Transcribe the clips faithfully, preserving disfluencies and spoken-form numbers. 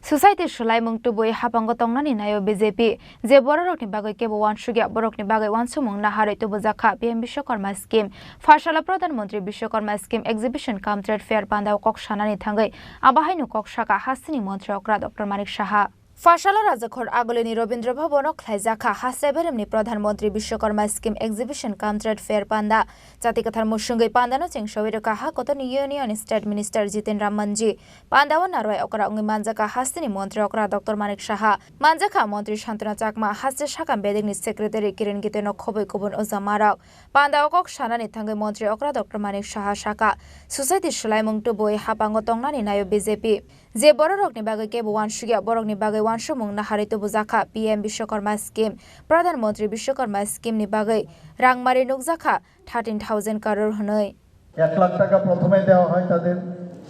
Society swlaimung tubui hapango tongnani naio B J P. Je bororokni bagwi kebo uansukya, borokni bagwi uansukmung naharwi tubujakha P M Bishwakarma scheme. Pharsalo Pradhan Mantri Bishwakarma scheme exhibition cum trade fair pandao kok sanani thangwi abo haino kok saka hasteni montri okra Doctor Manik Saha. Pharsalo Rajakhor Agulini Rabindra Bhabono khlaijakha Hasrai Beremni Pradhan Mantri Bishwakarma scheme exhibition cum trade fair panda. Chati kwthar musungwi pandano chengsawi rwkha ha kotorni Union State Minister Jiten Ram Manji. Pandao narwai okra wngwi manjakha hasteni montri okra Doctor Manik Saha. Manjakha montri Santana Chakma, haste sakam bedekni secretary Kiren Giteno khobwi kubun ojamarok. Pandao kok sanani thangwi montri okra Doctor Manik Saha saka, society swlaimung tubui hapango tongnani naio B J P. Je bororokni bagwi kebo uansukya, borokni bagwi uansukmung naharwi tubujakha P M Bishwakarma scheme. Pradhan Mantri Bishwakarma scheme ni bagwi rangmari nukjakha thirteen thousand crore hwnwi. এক লাখ টাকা প্রথমে দেওয়া হয় তাদের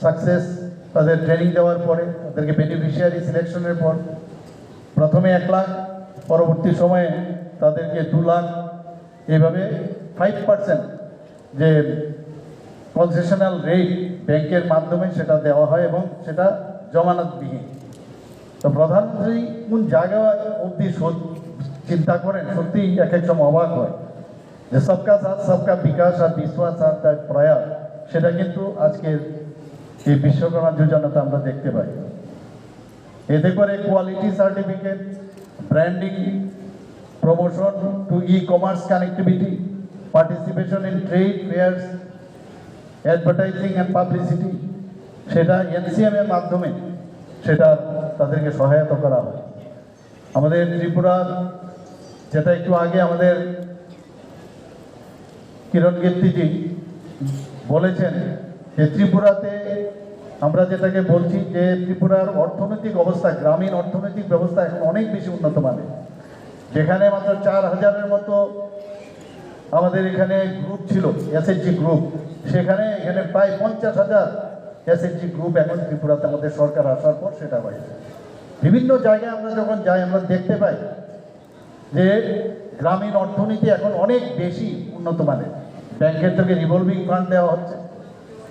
সাকসেস, তাদের ট্রেনিং দেওয়ার পরে, তাদেরকে বেনিফিশিয়ারি সিলেকশনের পর প্রথমে এক লাখ, পরবর্তী সময়ে তাদেরকে দু লাখ, এইভাবে ফাইভ পার্সেন্ট যে কনসেশনাল রেট ব্যাংকের মাধ্যমে সেটা দেওয়া হয় এবং সেটা জমানতবিহীন। তো প্রধানমন্ত্রী কোন জায়গা অবধি সত-, চিন্তা করেন, সত্যিই এক এক সময় অবাক হয় যে সবকা সাথ সবকা বিকাশ আর বিশ্বাস আর তার প্রয়াস, সেটা কিন্তু আজকের এই বিশ্বকর্মা যোজনাতে আমরা দেখতে পাই। এতে করে quality certificate, branding, promotion to e commerce connectivity, participation in trade fairs, advertising and publicity, সেটা এনসিএম এর মাধ্যমে সেটা তাদেরকে সহায়তা করা হয়। আমাদের ত্রিপুরার, যেটা একটু আগে আমাদের কিরণ কীর্তিজি বলেছেন যে ত্রিপুরাতে আমরা যেটাকে বলছি যে ত্রিপুরার অর্থনৈতিক অবস্থা, গ্রামীণ অর্থনৈতিক ব্যবস্থা এখন অনেক বেশি উন্নত মানের, যেখানে মাত্র চার হাজারের মতো আমাদের এখানে গ্রুপ ছিল, এসএইচজি গ্রুপ, সেখানে এখানে প্রায় পঞ্চাশ হাজার এসএইচজি গ্রুপ এখন ত্রিপুরাতে আমাদের সরকার আসার পর সেটা হয়েছে। বিভিন্ন জায়গায় আমরা যখন যাই, আমরা দেখতে পাই যে গ্রামীণ অর্থনীতি এখন অনেক বেশি উন্নত মানের। ব্যাংকের থেকে রিভলভিং ফান্ড দেওয়া হচ্ছে,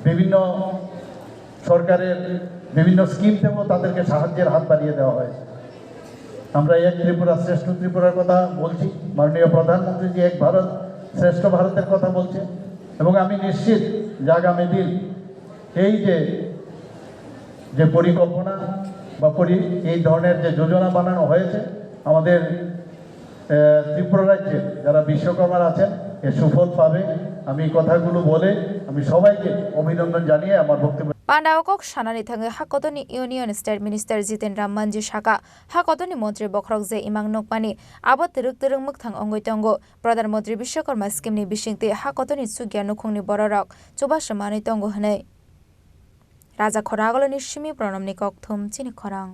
বিভিন্ন সরকারের বিভিন্ন স্কিম থেকেও তাদেরকে সাহায্যের হাত বাড়িয়ে দেওয়া হয়েছে। আমরা এক ত্রিপুরা শ্রেষ্ঠ ত্রিপুরার কথা বলছি, মাননীয় প্রধানমন্ত্রী যে এক ভারত শ্রেষ্ঠ ভারতের কথা বলছেন, এবং আমি নিশ্চিত যে আগামী দিন এই যে, যে পরিকল্পনা বা পরি-, এই ধরনের যে যোজনা বানানো হয়েছে, আমাদের, আহ, ত্রিপুরা রাজ্যে যারা বিশ্বকর্মারা আছেন, এর সুফল পাবে। আমি এই কথাগুলো বলে আমি সবাইকে অভিনন্দন জানিয়ে আমার বক্তব্য Pandao kok sanani thangwi hakotoni Union State Minister Jiten Ram Manji saka, hakotoni montri bokhorok je imang nukmani, abo twrwk twrwk mwkthang wngwi tongo. Pradhan Mantri Bishwakarma scheme ni bisingtwi hakotoni chukya nukhungni bororok chubachu manwi tongo hwnwi. Raja Khoragoloni simi Pranamni kokthum chini khorang.